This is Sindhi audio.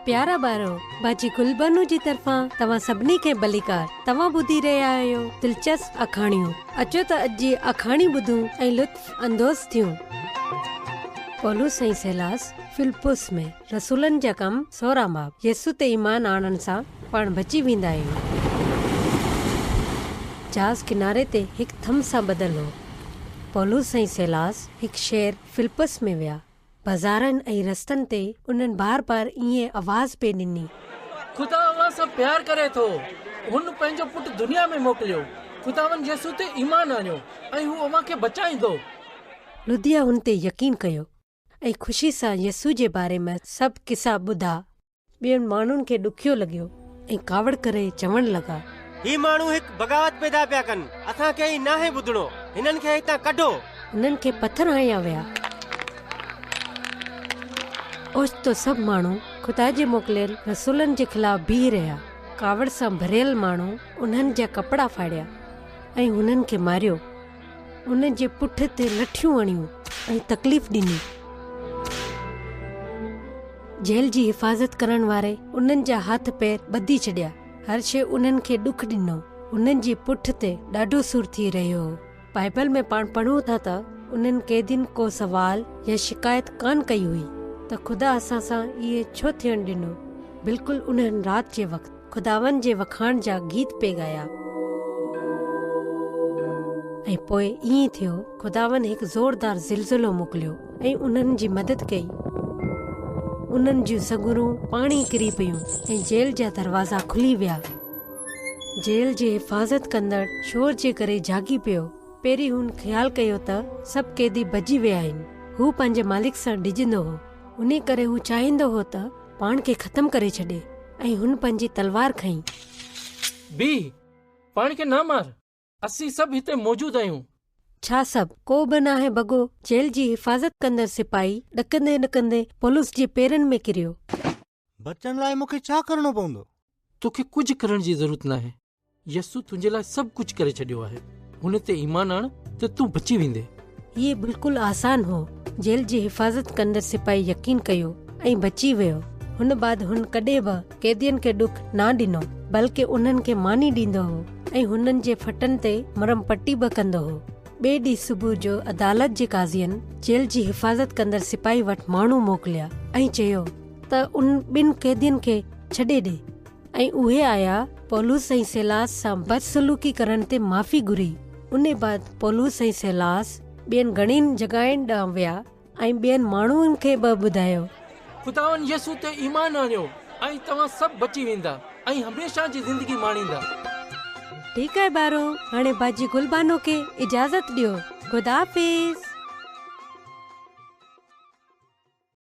پيارا ٻارو، باجي گلبانو جي طرفان توهان سڀني کي ڀليڪار. توهان ٻڌي رهيا آهيو دلچسپ آکاڻيون. اچو ته اڄ جي آکاڻي ٻڌون ۽ لطف اندوز ٿيون. پولس ۽ سيلاس فلپس ۾، رسولن جا ڪم 16 باب، يسوع تي ايمان آڻڻ سان پاڻ بچي ويندا آهيون. جهاز ڪناري تي هڪ ٿنڀ سان ٻڌل هو. پولس ۽ سيلاس هڪ شهر فلپس ۾ ويا. بازارن ۽ رستن تي انهن بار بار ائين آواز پئي ڏني. خدا اوهان سان پيار ڪري ٿو. هن پنهنجو پٽ دنيا ۾ موڪليو. خداوند يسوع تي ايمان آڻيو ۽ هو اوهان کي بچائيندو. لديا هن تي يقين ڪيو ۽ خوشي سان يسوع جي باري ۾ سڀ قصا ٻڌا. ٻين ماڻهن کي ڏکيو لڳيو ۽ ڪاوڙ ڪري چوڻ لڳا. هي ماڻهو هڪ بغاوت پيدا پيا ڪن، اسان کي هي ناهي ٻڌڻو، هنن کي هتان ڪڍو. هنن کي پٿر هنيا ويا. اوچتو سڀ ماڻهو خدا جي موڪليل رسولن جي خلاف بيهي رهيا. ڪاوڙ سان ڀريل ماڻهو انهن جا ڪپڙا ڦاڙيا ۽ هنن کي ماريو. انهن جي پٺ تي لٺيون هڻيون ۽ تڪليف ڏني. جيل جي حفاظت ڪرڻ واري انهن جا هٿ پير ٻڌي ڇڏيا. هر شيء انهن کي ڏک ڏنو. انهن جي پٺ تي ڏاڍو سور ٿي رهيو هو. بائيبل ۾ پاڻ پڙهون ٿا ته انهن قيدين ڪو سوال يا شڪايت ڪانه ڪئي هئي ته خدا اسان سان ائين ڇو ٿيڻ ڏنو. بلڪل انهن رات جي وقت خداوند جي وکاڻ جا گيت پئي ڳايا. ۽ پوء ائين ٿيو، خداوند هڪ زوردار زلزلو موڪليو ۽ انهن جي مدد ڪئي. انهن جون سڱرون پاڻهي ڪري پيون ۽ جيل جا دروازا کلي ويا. جيل جي حفاظت ڪندڙ شور جي ڪري جاڳي پيو. پهرين هن خيال ڪيو ته سڀ قيدي ڀڄي ويا آهن. هو پنهنجي مالڪ سان ڊڄندو هو. انهي ڪري هو چاهيندو هو ته پاڻ کي ختم ڪري ڇڏي ۽ هن پنهنجي تلوار کنئي. بيهه، پاڻ کي نه مار. اسين سڀ هتي موجود آهيون. ڇا سڀ؟ ڪو به ناهي ڀڳو. جيل جي حفاظت ڪندڙ سپاهي ڏڪندي ڏڪندي پولس جي پيرن ۾ ڪريو. بچڻ لاء مون کي ڇا ڪرڻو پوندو؟ توکي ڪجهه ڪرڻ جي ضرورت ناهي. يسوع تنهنجي لاء سڀ ڪجهه ڪري ڇڏيو آهي. هن تي ايمان آڻ ته تون بچي ويندين. هيء بلڪل آسان هو. جيل جي حفاظت ڪندڙ سپاهي يقين ڪيو ۽ بچي ويو. هن بعد هن ڪڏهن به قيدين کي ڏک نه ڏنو، بلڪه انهن کي ماني ڏيندو هو ۽ هنن جي ڦٽن تي مرهم پٽي به ڪندو هو. ٻئي ڏينهن صبح جو عدالت جي قاضين جيل جي حفاظت ڪندڙ سپاهي وٽ ماڻهو موڪليا ۽ چيو ته ان ٻن قيدين کي ڇڏي ڏي. ۽ اهي آيا، پولس ۽ سيلاس سان بدسلوڪي ڪرڻ تي معافي گهري. انهي بعد پولس ۽ سيلاس ٻين گهڻين جڳهين ڏانهن ويا ۽ ٻين ماڻهن کي به ٻڌايو. خداوند يسوع تي ايمان آڻيو ۽ توهان سڀ بچي ويندا ۽ هميشه جي زندگي ماڻيندا. ٺيڪ آهي ٻارو، هاڻي باجي گلبانو کي اجازت ڏيو. خدا حافظ.